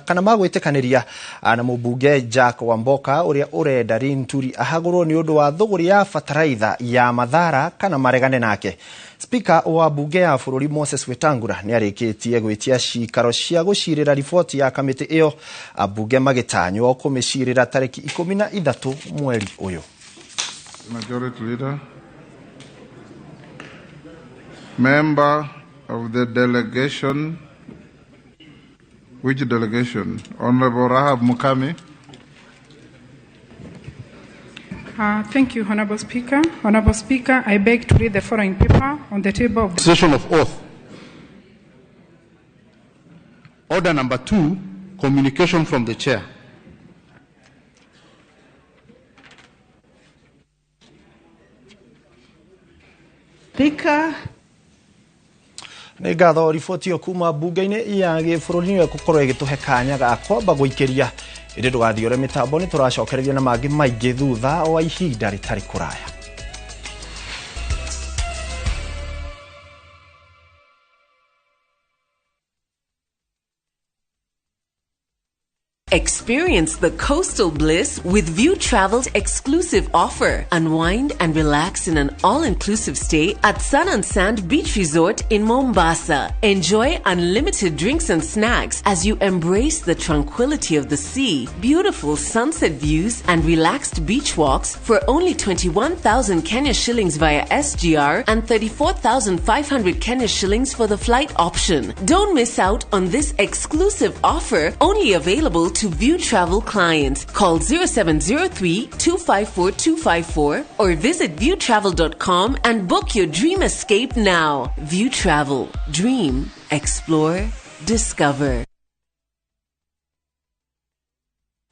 kana magwĩtĩkanĩria na mũmbunge Jack Wamboka ũrĩa ũrenda Linturi ahagũrwo nĩ ũndũ wa thũgũrĩ ya bataraitha ya Mathara kana maregane nake. Spika wa bunge ya bũrũri Moses Wetangula nĩ arĩkĩtie gwĩtia cikaro cia gũcirĩra riboti ya kamĩtĩ ĩyo, ambunge magĩtanywo kũmĩcirĩra tarĩki 13 mweri ũyũ. Majority Leader, member of the delegation, which delegation? Honorable Rahab Mukami. Thank you, Honorable Speaker. Honorable Speaker, I beg to read the following paper on the table of the Session of oath. Order number 2, communication from the chair. Speaker. Nĩ ngatho riboti ĩyo kuma bunge-inĩ ya gĩbũrũri nĩyo ĩgũkorwo ĩgĩtũhe kanya ga kwamba gũikĩria ĩndĩ ndũgathiore mĩtambo nĩ tũracokereria na mangĩ maingĩ thutha wa ihinda rĩtarĩ kũraya. Experience the coastal bliss with View Travel's exclusive offer. Unwind and relax in an all-inclusive stay at Sun and Sand Beach Resort in Mombasa. Enjoy unlimited drinks and snacks as you embrace the tranquility of the sea, beautiful sunset views and relaxed beach walks for only 21,000 Kenya shillings via SGR and 34,500 Kenya shillings for the flight option. Don't miss out on this exclusive offer, only available to View Travel clients. Call 0703 254 254 or visit viewtravel.com and book your dream escape now. View Travel. Dream, explore, discover.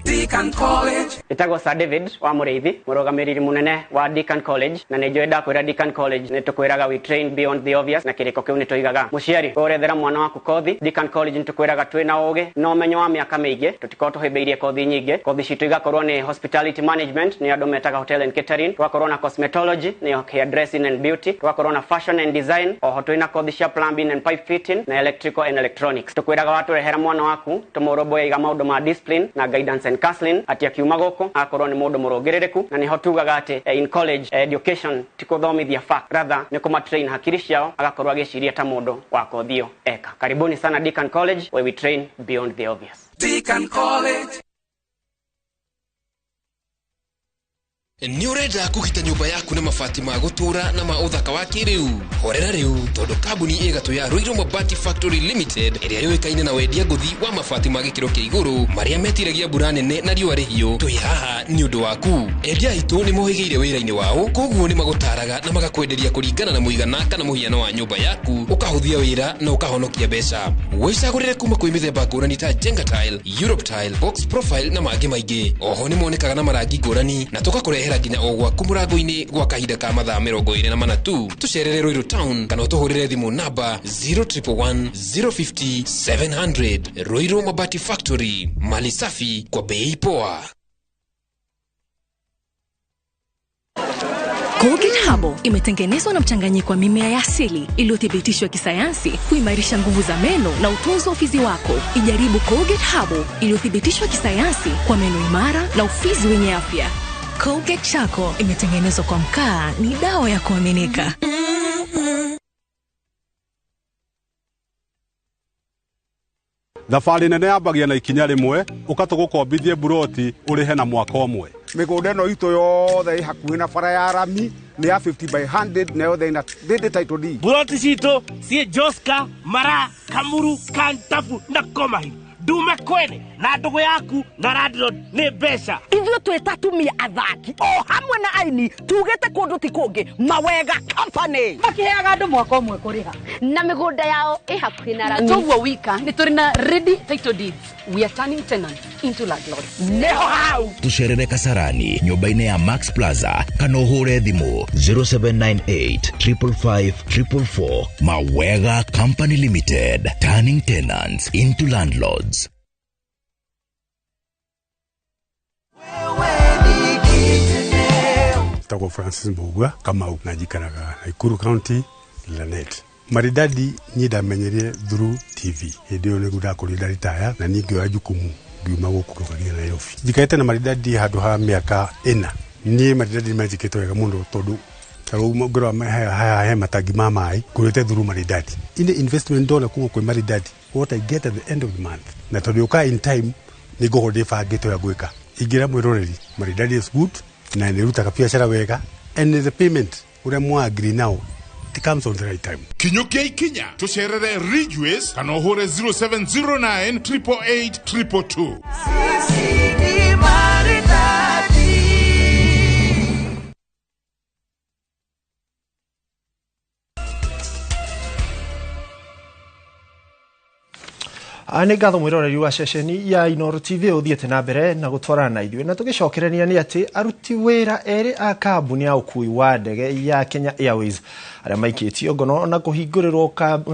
Deacon College. Ĩtagwo Sir David wa Mũrĩithi, mũrũgamĩrĩri mũnene wa Deacon College, na nĩ njũĩ ndakwĩra Deacon College nĩ tũkwĩraga we train beyond the obvious, na kĩrĩko kĩu nĩ tũigaga. Mũciari ũrethera mwana waku kothi, Deacon College nĩ tũkwĩraga twĩna ũgĩ na ũmenyo wa mĩaka mĩingĩ, tũtikorwo tũhĩmbĩirie kothi nyingĩ. Kothi citũ igakorwo nĩ hospitality management, nĩ andũ metaga hotel and catering, tũgakorwo na cosmetology, nĩ hair dressing and beauty, tũgakorwo na fashion and design, oho twĩna kothi cia plumbing and pipe fitting na electrical and electronics. Tũkwĩraga watũrehera mwana waku tũmũrũmbũyagia maũndũ ma discipline na guidance and counseling, ati akiuma gũkũ akorwo nĩ mũndũ mũrũngĩrĩrĩku, na nĩho tugaga atĩ in college education ti kũthomithia fact, rather nĩ kũmatrain hakiri ciao agakorwo agĩciria ta mũndũ wa kothi ĩyo eka. Karibuni sana Deacon College, where we train beyond the obvious. Deacon College. Nĩ ũrenda kũgita nyũmba yaku na mabati ma gũtũũra na ma ũthaka wa kĩrĩu? Horera rĩu, tondũ kambuni ĩgatũ ya Ruiru Mabati Factory Limited ĩrĩa yũĩkaine na wendia ngũthi wa mabati ma gĩkĩro kĩa igũrũ marĩa metiragia mbura nene na riũa rĩhiũ, twĩ haha nĩ ũndũ waku. Endia aitũ nĩ mohĩgĩire wĩra-inĩ wao, koguo nĩ magũtaraga na magakwenderia kũringana na mũigana kana mũhiano wa nyũmba yaku, ũkahũthia wĩra na ũkahonokia mbeca. Wĩcagũrĩre kuma kwĩ mĩthemba ngũrani ta Jenga Tile, Europe Tile, Box Profile na mangĩ maingĩ. Oho nĩ monekaga na marangi ngũrani na tũgakũrehera Tũgũkũrehera nginya o gwaku mũrango-inĩ gwa kahinda ka mathaa 24 tu. Tũcerere Ruiru Town kana ũtũhũrĩre thimũ namba 0111 050 700. Ruiru Mabati Factory, mali safi kwa bei poa. Colgate Herbal imetengenezwa na mchanganyiko wa mimea ya asili iliyothibitishwa kisayansi kuimarisha nguvu za meno na utunzi wa ufizi wako. Ijaribu Colgate Herbal iliyothibitishwa kisayansi kwa meno imara na ufizi wenye afya. Colgate Charcoal imetengenezwa kwa mkaa, ni dawa ya kuaminika. Thabarĩ nene yambagia na ikinya rĩmwe ũkatũgũkombithie buroti ũrĩhe na mwaka ũmwe. Mĩgũnda ĩno itũ yothe ĩ hakuhĩ na bara ya rami nĩ ya 50 by 100 na yothe ĩna ndĩndĩ title deed. Buroti citũ ciĩ Joska, Mara, Kamuru, Kantafu na Komahi. Ndume kwene na ndũgũ yaku na landlord nĩ mbeca. Ithuĩ twĩ ta atumia athaki o hamwe na aini tugĩte kũndũ ti kũngĩ Mawega Company makiheaga andũ mwaka ũmwe kũrĩha na mĩgũnda yao ĩ hakuhĩ na rami. Toguo wika nĩ tũrĩ na ready title deeds. We are turning tenants into landlords. Nĩho hau. Tucerere Kasarani nyũmba-inĩ ya Max Plaza kana ũhũre thimũ 0798 555 444. Mawega Company Limited, turning tenants into landlords. Tagwo Francis Mbugua Kamau na njikaraga Nakuru County, Lanet. Maridadi niĩ ndamenyerire through TV. Hĩndĩ ĩyo nĩguo ndakũrire ndaritaya na niĩ ngĩoya jukumu ngiuma gũkũ ngĩũka Nairobi. Njikarĩte na Maridadi handũ ha mĩaka 4. Niĩ Maridadi nĩmanjĩkĩte wega mũno tondũ ta rĩu ngĩrora haha he matangi ma maĩ ngũrĩte through Maridadi. Ine investment ndona kuma kwĩ Maridadi, what I get at the end of the month, na tondũ yũkaga in time nĩ ngũkorwo ndĩbangĩte ũrĩa ngwĩka. Ingĩra mwĩroreri Maridadi is good na nĩrutaga biacara wega and the payment ũrĩa mwa agree nao it comes on the right time. Kinyukia ikinya tucerere Ridgeways kana ũhũre 0709 888 222. Sisi ni Maridadi. Nĩ ngatho mwĩroreri wa ceceni ya Inooro TV ũthiĩte na mbere na gũtwarana na ithuĩ na tũgĩcokerania nĩ atĩ aruti wĩra erĩ a kambuni ya ũkui wa ndege ya Kenya Airways arĩa maikĩtio ngono na kũhingũrĩrwo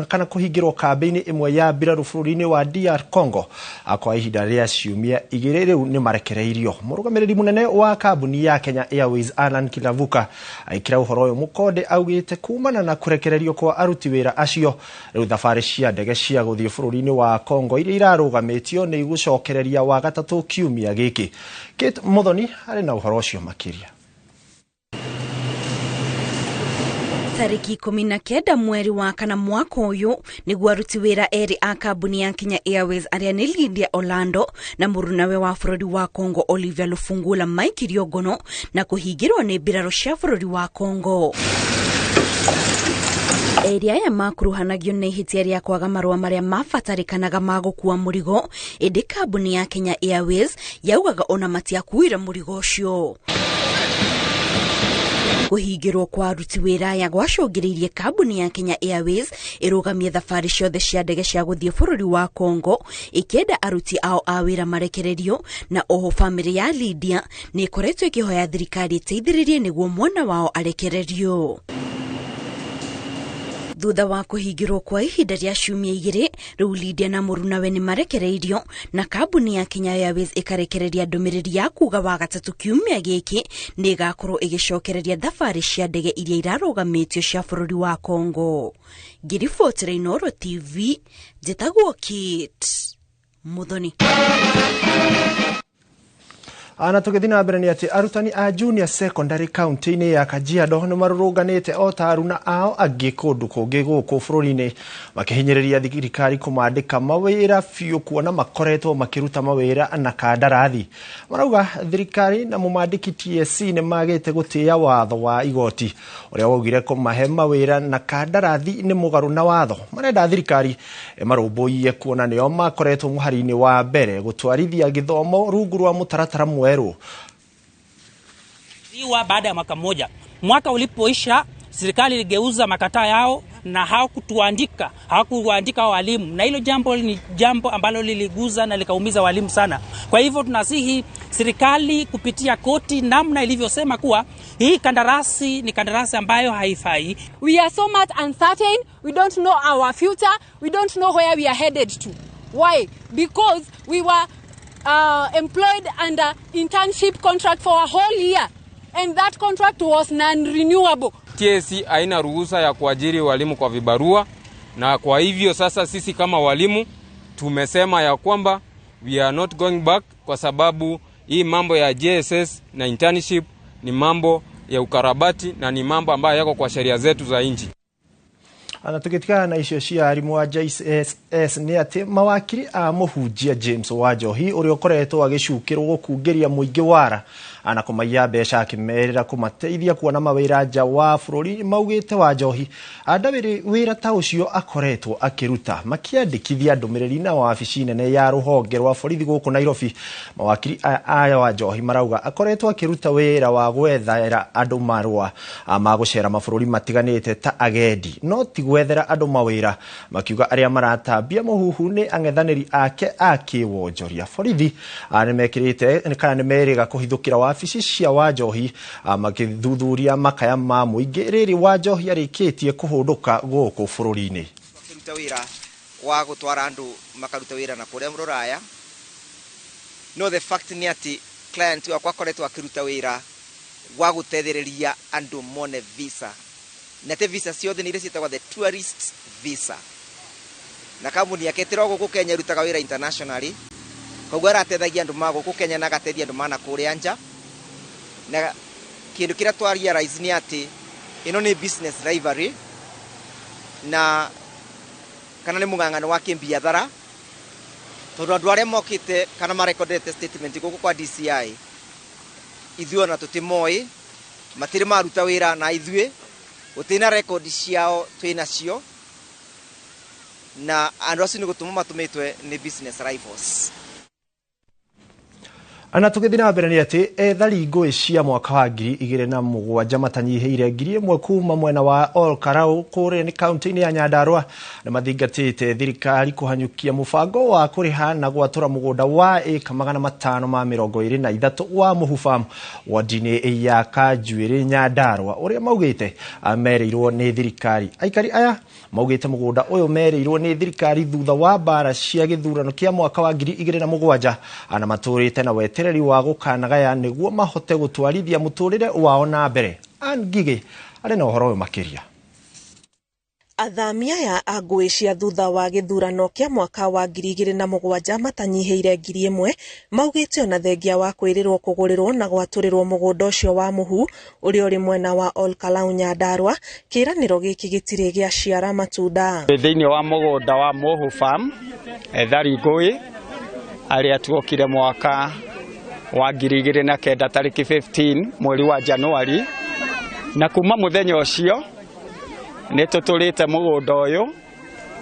kana kũhingĩrwo kambĩ-inĩ ĩmwe ya mbirarũ bũrũri-inĩ wa DR Congo kwa ihinda rĩa ciumia 2 rĩu nĩ marekereirio. Mũrũgamĩrĩri mũnene wa kambuni ya Kenya Airways Alan Kilavuka aikĩra ũhoro ũyũ mũkonde augĩte kumana na kũrekererio kwa aruti wĩra acio rĩu thabarĩ cia ndege cia gũthiĩ bũrũri-inĩ wa Congo iria irarũgamĩtio nĩ igũcokereria Wagatatũ kiumia gĩkĩ. Kate Muthoni arĩ na ũhoro ũcio makĩria. Tariki 19 mweri wa kana mwaka ũyũ nĩguo aruti wĩra erĩ a kambuni ya Kenya Airways arĩa nĩ Lydia Orlando na mũrunawe wa bũrũri wa Congo Olivia Lufungula maikirio ngono na kũhingĩrwo nĩ mbirarũ cia bũrũri wa Congo. Erĩ aya makuruhanagio na ihĩtia rĩa kwaga marũa marĩa mabatarĩkanaga ma gũkua mũrigo, ĩndĩ kambuni ya Kenya Airways yaugaga ona matiakuire mũrigo ũcio. Kũhingĩrwo kwa aruti wĩra aya gwacũngĩrĩirie kambuni ya Kenya Airways ĩrũgamie thabarĩ ciothe cia ndege cia gũthiĩ bũrũri wa Congo ĩkĩenda aruti ao a wĩra marekererio, na oho bamĩrĩ ya Lydia nĩ ĩkoretwo ĩkĩhoya thirikari ĩteithĩrĩrie nĩguo mwana wao arekererio. Thutha wa kũhingĩrwo kwa ihinda rĩa ciumia 2 rĩu Lydia na mũrunawe nĩ marekereirio na kambuni ya Kenya Airways ĩkarekereria ndũmĩrĩri ya kuga Wagatatũ kiumia gĩkĩ nĩ ĩgakorwo ĩgĩcokereria thabarĩ cia ndege iria irarũgamĩtio cia bũrũri wa Congo. Ngĩribotera Inooro TV, njĩtagwo Kate Muthoni. Na tũgĩthiĩ na mbere nĩ atĩ arutani a junior secondary county-inĩ ya Kajiado nĩ marũrũnganĩte o ta aruna ao angĩ kũndũ kũngĩ gũkũ bũrũri-inĩ makĩhinyĩrĩria thirikari kũmandĩka mawĩra biũ kuona makoretwo makĩruta mawĩra na kandarathi. Marauga thirikari na mũmandĩki TSC nĩ magĩte gũtĩĩa watho wa igoti ũrĩa waugire kũmahe mawĩra na kandarathi nĩ mũgarũ na watho. Marenda thirikari ĩmarũmbũiye kuona nĩo makoretwo mũhari-inĩ wa mbere gũtwarithia gĩthomo rungu rwa mũtaratara mwerũ. Baada ya mwaka mmoja, mwaka ulipoisha, serikali iligeuza makataa yao na hawakutuandika, hawakuandika walimu, na hilo jambo ni jambo ambalo liliguza na likaumiza walimu sana. Kwa hivyo tunasihi Serikali kupitia koti namna ilivyosema kuwa hii kandarasi ni kandarasi ambayo haifai. We are so much uncertain. We don't know our future. We don't know where we are headed to. Why? Because we were employed under internship contract for a whole year, and that contract was non-renewable. TSC haina ruhusa ya kuajiri walimu kwa vibarua, na kwa hivyo sasa sisi kama walimu tumesema ya kwamba we are not going back, kwa sababu hii mambo ya JSS na internship ni mambo ya ukarabati na ni mambo ambayo yako kwa sheria zetu za nchi. Ana tugitigana na icio cia arimũ a JSS nĩ atĩ mawakiri a mũhunjia James Wanjohi ũrĩa ũkoretwo agĩcukĩrwo gũkungĩria mũingĩ wara ana kũmaiya mbeca akĩmerĩra kũmateithia kuona mawĩra nja wa bũrũri maugĩte Wanjohi andawĩrĩ wĩra ta ũcio akoretwo akĩruta makĩandĩkithia ndũmĩrĩri na wabici nene ya rũhonge rwa borithi gũkũ Nairobi. Mawakiri aya Wanjohi marauga akoretwo akĩruta wĩra wa gwethera andũ marũa ma gũcera mabũrũri matiganĩte ta agendi no ti gwethera andũ mawĩra, makiuga arĩa maratambia mũhuhu nĩ ang'ethanĩri ake a kĩwonjoria. Borithi nĩmekĩrĩte kana nĩmerĩga kũhithũkĩra wabici cia Wanjohi makĩthuthuria makaya ma mũingĩ rĩrĩ Wanjohi arĩkĩtie kũhũndũka gũkũ bũrũri-inĩ. Makĩruta wĩra wa gũtwara andũ makaruta wĩra na kũrĩa rũraya, no the fact nĩ atĩ client wakwa akoretwo akĩruta wĩra wa gũteithĩrĩria andũ mone visa, na te visa ciothe nĩ iria ciĩtagwo the tourist visa, na kambuni yake ĩtĩrwo gũkũ Kenya ĩrutaga wĩra internationally, koguo arateithagia andũ ma gũkũ Kenya na agateithia andũ ma na kũrĩa nja. Na kĩndũ kĩrĩa twa realize nĩ atĩ ĩno nĩ business rivalry na kana nĩ mũng'ang'ano wa kĩmbiathara, tondũ andũ arĩa mokĩte kana marekondete statement gũkũ kwa DCI ithuĩ ona tũtimoĩ, matirĩ maruta wĩra na ithuĩ, gũtirĩ na rekondi ciao twĩnacio, na andũ acio nĩ gũtũmwo matũmĩtwe nĩ business rivals. Ana tũgĩthiĩ na mbere nĩ atĩ ethari ngũĩ cia mwaka wa 2007 matanyihĩire 1000 kuma mwena wa Ol Kalou kũrĩa nĩ kaunti-inĩ ya Nyandarua nĩ mathingatĩte thirikari kũhanyũkia mũbango wa kũrĩha na gwatũra mũgũnda wa ĩka 523 wa Mũhu Farm wodi-inĩ ya Kanjuĩrĩ Nyandarua ũrĩa maugĩte merĩirwo nĩ thirikari. Aikari aya maugĩte mũgũnda ũyũ merĩirwo nĩ thirikari thutha wa mbara cia gĩthurano kĩa mwaka wa 2007 ana matũrĩte na wetereri wa gũkanagaya nĩguo mahote gũtwarithia mũtũrĩre wao na mbere. Ann Ngigĩ arĩ na ũhoro ũyũ makĩria. Athami aya a ngũĩ cia thutha wa gĩthurano kĩa mwaka wa 2007 matanyihĩire 1000 maugĩte ona thengia wa kwĩrĩrwo kũgũrĩrwo na gwatũrĩrwo mũgũnda ũcio wa Mũhu ũrĩa ũrĩ mwena wa Ol Kalou Nyandarua, kĩĩranĩro gĩkĩ gĩtirĩ gĩaciara matunda. Thĩinĩ wa mũgũnda wa Mũhu Farm ethari ngũĩ arĩa tuokire mwaka wa 2009 tarĩki 15 mweri wa Januari, na kuma mũthenya ũcio nĩ tũtũrĩte mũgũnda ũyũ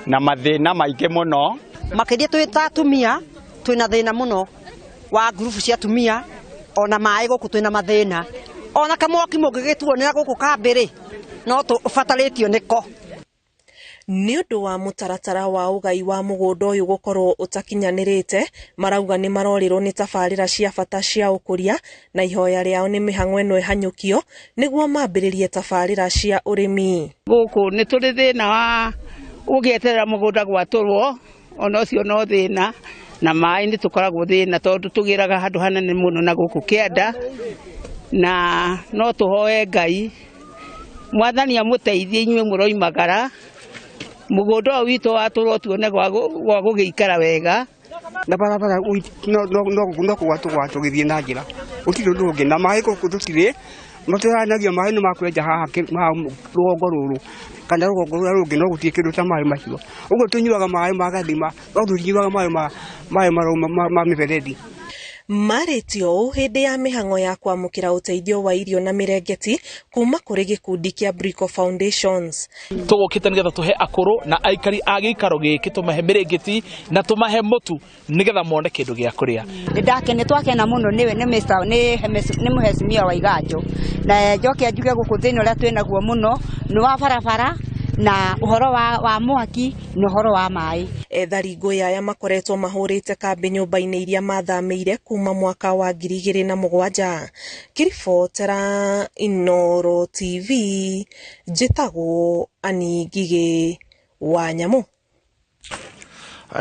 na mathĩna maingĩ mũno. Makĩria twĩ ta atumia twĩna thĩna mũno wa ngurubu cia atumia, ona maĩ gũkũ twĩna mathĩna, ona kamwaki mũngĩgĩtuonera gũkũ kambĩrĩ no tũbatarĩtio nĩko. Nĩ ũndũ wa mũtaratara wa ũgai wa mũgũnda ũyũ gũkorwo ũtakinyanĩrĩte, marauga nĩ marorĩrwo nĩ tabarĩra cia bata cia ũkũria na ihoya rĩao nĩ mĩhang'o ĩno ĩhanyũkio nĩguo mambĩrĩrie tabarĩra cia ũrĩmi. Gũkũ nĩ tũrĩ thĩna wa ũgĩeterera mũgũnda gwatũrwo, ona ũcio no thĩna, na maĩ nĩ tũkoragwo thĩna tondũ tũgĩraga handũ hanene mũno na gũkũ kĩanda, na no tũhoe Ngai Mwathani amũteithie inyuĩ mũroimagara mũgũnda ũyũ witũ watũrwo tuone gwa gũgĩikara wega. Na barabara no kũgwatwo tũgĩthiĩ na njĩra gũtirĩ ũndũ ũngĩ, na maĩ gũkũ tũtirĩ matũranagia maĩ nĩ makwenja haha rũgongo rũrũ kana rũgongo rũrĩa rũngĩ, no gũtirĩ kĩndũ ta maĩ macio. Ũguo tũnyuaga maĩ ma gathima, no tũtinyuaga maĩ ma mĩberethi. Marĩtio ũũ hĩndĩ ya mĩhang'o ya kwamũkĩra ũteithio wa irio na mĩrengeti kuma kũrĩ gĩkundi kĩa Brico Foundations. Tũgũkĩte nĩgetha tũhe akũrũ na aikari a gĩikaro gĩkĩ tũmahe mĩrengeti na tũmahe mũtu nĩgetha mone kĩndũ gĩa kũrĩa. Nĩ twakena mũno nĩwe nĩ mũhecimia wa Iganjo, na njoke njuge gũkũ thĩna ũrĩa twĩnaguo mũno nĩ wa barabara Na ũhoro wa mwaki na ũhoro wa maĩ. Ethari ngũĩ aya makoretwo mahũrĩte kambĩ nyũmba-inĩ iria mathamĩire kuma mwaka wa 2007. Ngĩribotera Inooro TV, njĩtagwo Annie Ngigĩ wa Nyamũ.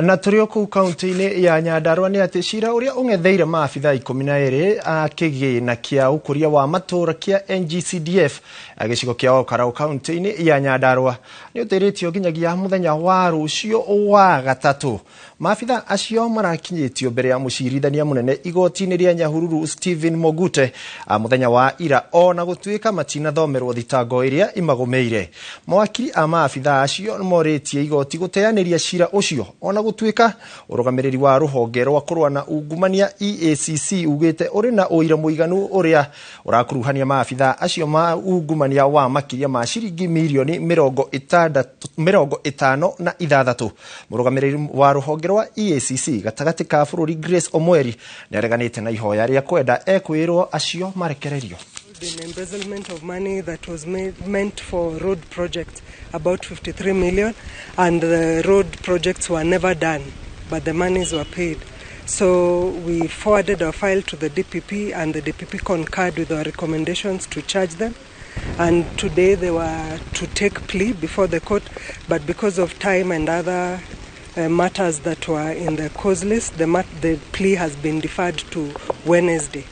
Na tũrĩ o kũu kaunti-inĩ ya Nyandarua nĩ atĩ cira ũrĩa ũng'etheire maabithaa 12 a kĩgĩna kĩa ũkũria wa matũũra kĩa NGCDF gĩcigo kĩa Olkalau kaunti-inĩ ya Nyandarua nĩ ũtĩrĩtio nginyagia mũthenya wa rũciũ wa gatatũ. Maabithaa acio marakinyĩtio mbere ya mũcirithania mũnene igoti-inĩ rĩa Nyahururu Stephen Mogute mũthenya wa ira, ona gũtuĩka matinathomerwo thitango ĩrĩa imagũmĩire. Mawakiri a maabithaa acio nĩmorĩtie igoti gũteanĩria cira ũcio, ona gũtuĩka ũrũgamĩrĩri wa rũhonge rwa kũrũa na ungumania EACC ugĩte ũrĩ na ũira mũiganu ũrĩa ũrakuruhania maabithaa acio ma ungumania wa makĩria ma ciringi mirioni 56. Mũrũgamĩrĩri wa rũhonge rwa EACC gatagatĩ ka bũrũri Grace Omweri nĩareganĩte na ihoya rĩa kwenda ekwĩrwo acio marekererio. The embezzlement of money that was meant for road projects, about 53 million, and the road projects were never done, but the monies were paid. So we forwarded our file to the DPP, and the DPP concurred with our recommendations to charge them. And today they were to take plea before the court, but because of time and other matters that were in the cause list, the plea has been deferred to Wednesday.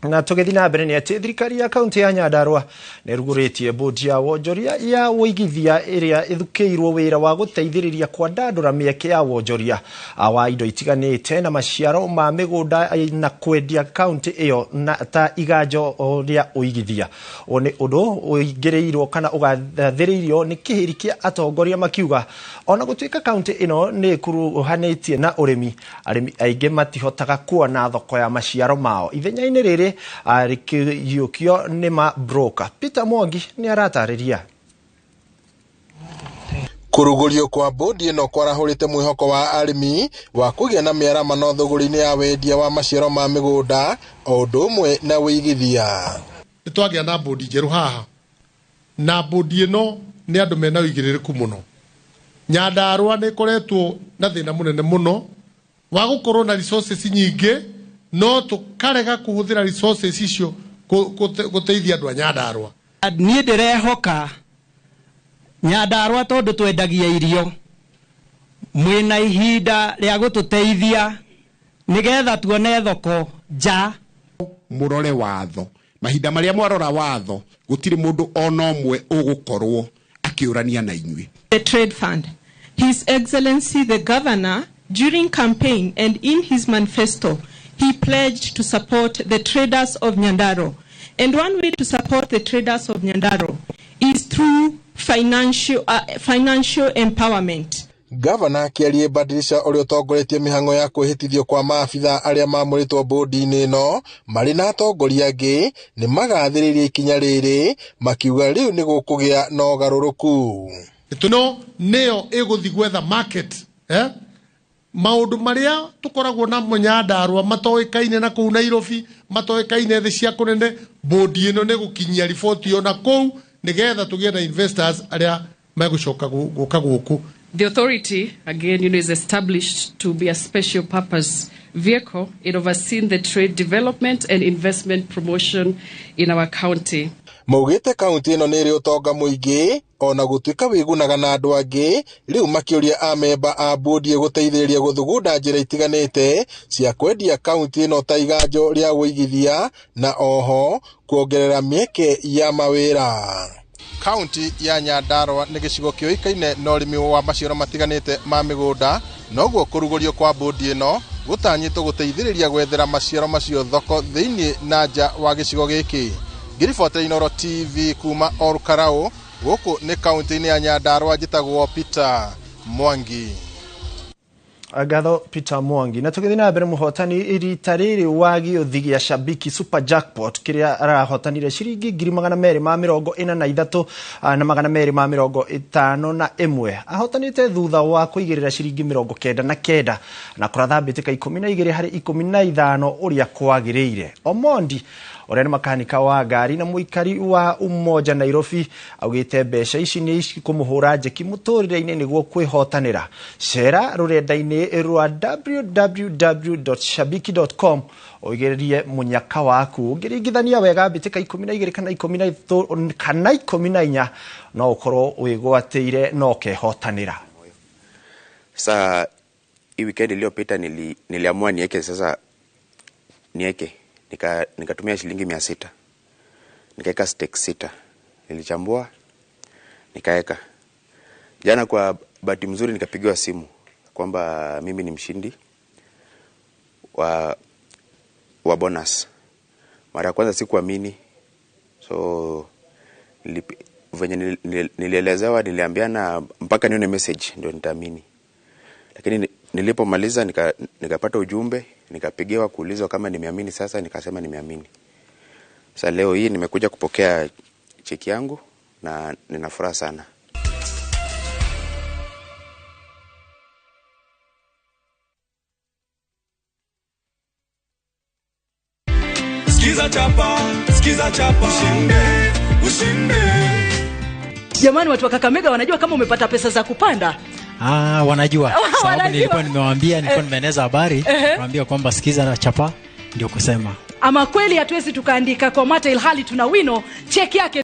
Na tũgĩthiĩ na mbere nĩ atĩ thirikari ya kaunti ya Nyandarua nĩrugũrĩtie bodi ya wonjoria ya ũigithia ĩrĩa ĩthukĩirwo wĩra wa gũteithĩrĩria kwandandũra mĩeke ya wonjoria wa indo itiganĩte na maciaro ma mĩgũnda na kwendia kaunti ĩyo na ta iganjo rĩa ũigithia. Ũũ nĩ ũndũ ũingĩrĩirwo kana ũgathĩrĩirio nĩ kĩhĩri kĩa atongoria makiuga ona gũtuĩka kaunti ĩno nĩ ĩkuruhanĩtie na ũrĩmi, arĩmi aingĩ matihotaga kuona thoko ya maciaro mao. Ithenya-inĩ rĩrĩ rĩkĩiyũkio nĩ ma broker. Peter Mwangi nĩ aratarĩria. Kũrugũrio kwa bodi ĩno kwarahũrĩte mwĩhoko wa arĩmi wa kũgĩa na mĩaramano thũgũrĩ-inĩ ya wendia wa maciaro ma mĩgũnda o ũndũ ũmwe na ũigithia. Nĩ twagĩa na bodi njerũ haha, na bodi ĩno nĩ andũ mena ũigĩrĩrĩku mũno. Nyandarua nĩ ĩkoretwo na thĩna mũnene mũno wa gũkorwo na resources nyingĩ, no tũkarega kũhũthĩra resources icio gũteithia andũ a Nyandarua. Niĩ ndĩrehoka Nyandarua tondũ twendagia irio, mwĩna ihinda rĩa gũtũteithia nĩgetha tuone thoko nja. Mũrore watho, mahinda marĩa mwarora watho gũtirĩ mũndũ ona ũmwe ũgũkorwo akĩũrania na inyuĩ. The Trade Fund. His Excellency the Governor, during campaign and in his manifesto, he pledged to support the traders of Nyandarua. And one way to support the traders of Nyandarua is through financial empowerment. Gavana Kĩarie Badilisha ũrĩa ũtongoretie mĩhang'o ya kwĩhĩtithio kwa maabithaa arĩa mamũrĩtwo bodi-inĩ ĩno marĩ na atongoria angĩ nĩ magathĩrĩria ikinya rĩrĩ makiuga rĩu nĩ gũkũgĩa na ũgarũrũku. Ĩno nĩyo ĩgũthiĩ gwetha market, maũndũ marĩa tũkoragwo namo Nyandarua matoĩkaine na kũu Nairobi, matoĩkaine thĩ cia kũnene, bodi ĩno nĩ gũkinyia riboti ona kũu nĩgetha tũgĩe na investors arĩa megũcoka gũka gũkũ. The authority, again, is established to be a special purpose vehicle in overseeing the trade development and investment promotion in our county. Maugĩte kaunti ĩno nĩ ĩrĩ ũtonga mũingĩ ona gũtuĩka wĩgunaga na andũ angĩ, rĩu makĩũria amemba a bodi gũteithĩrĩria gũthugunda njĩra itiganĩte cia kwendia kaunti ĩno ta iganjo rĩa ũigithia na oho kuongerera mĩeke ya mawĩra. Kaunti ya Nyandarua nĩ gĩcigo kĩũĩkaine na ũrĩmi wa maciaro matiganĩte ma mĩgũnda, noguo kũrugũrio kwa bodi ĩno gũtanyĩtwo gũteithĩrĩria gwethera maciaro macio thoko thĩinĩ na nja wa gĩcigo gĩkĩ. Ngĩribotera Inooro TV kuma Olkalau, gũkũ nĩ kaunti-inĩ ya Nyandarua, njĩtagwo Peter Mwangi. Ngatho Peter Mwangi. Na tũgĩthiĩ na mbere, mũhotani rita rĩrĩ wa gĩũthi gĩa Shabiki Super Jackpot kĩrĩa arahotanire ciringi 243 na 251 ahotanĩte thutha wa kũigĩrĩra ciringi 99 na kũratha mbĩtĩka 12 harĩ 15 ũrĩa kwagĩrĩire. Omondi Ũrĩa nĩ makanika wa ngari na mũikari wa Umoja Nairobi augĩte mbeca ici nĩ cikũmũhũra njeki mũtũrĩre-inĩ nĩguo kwĩhotanĩra. Cera rũrenda-inĩ rwa www.shabiki.com ũigĩrĩrie mũnyaka waku. Ũngĩringithania wega mbĩtĩka 12 kana 13 kana 14 no ũkorwo wĩgwatĩire na ũkehotanĩra. Sasa hii weekend iliyopita niliamua nieke sasa nieke nikatumia shilingi 600 nikaeka stake 6, nilichambua nikaeka. Jana kwa bahati mzuri nikapigiwa simu kwamba mimi ni mshindi wa bonus. Mara ya kwanza sikuamini, so venye nilielezewa niliambiana mpaka nione message ndio nitaamini. Lakini nilipomaliza nikapata ujumbe, nikapigiwa kuulizwa kama nimeamini. Sasa nikasema nimeamini. Sasa leo hii nimekuja kupokea cheki yangu na nina furaha sana. Skiza chapa, skiza chapa, ushinde, ushinde. Jamani, watu wa Kakamega wanajua kama umepata pesa za kupanda? Ah, wanajua. Sababu nilikuwa nimewaambia, nilikuwa nimeeneza habari, nimewaambia kwamba sikiza na chapa ndio kusema. Ama kweli hatuwezi tukaandika kwa mata ilhali tuna wino, cheki yake.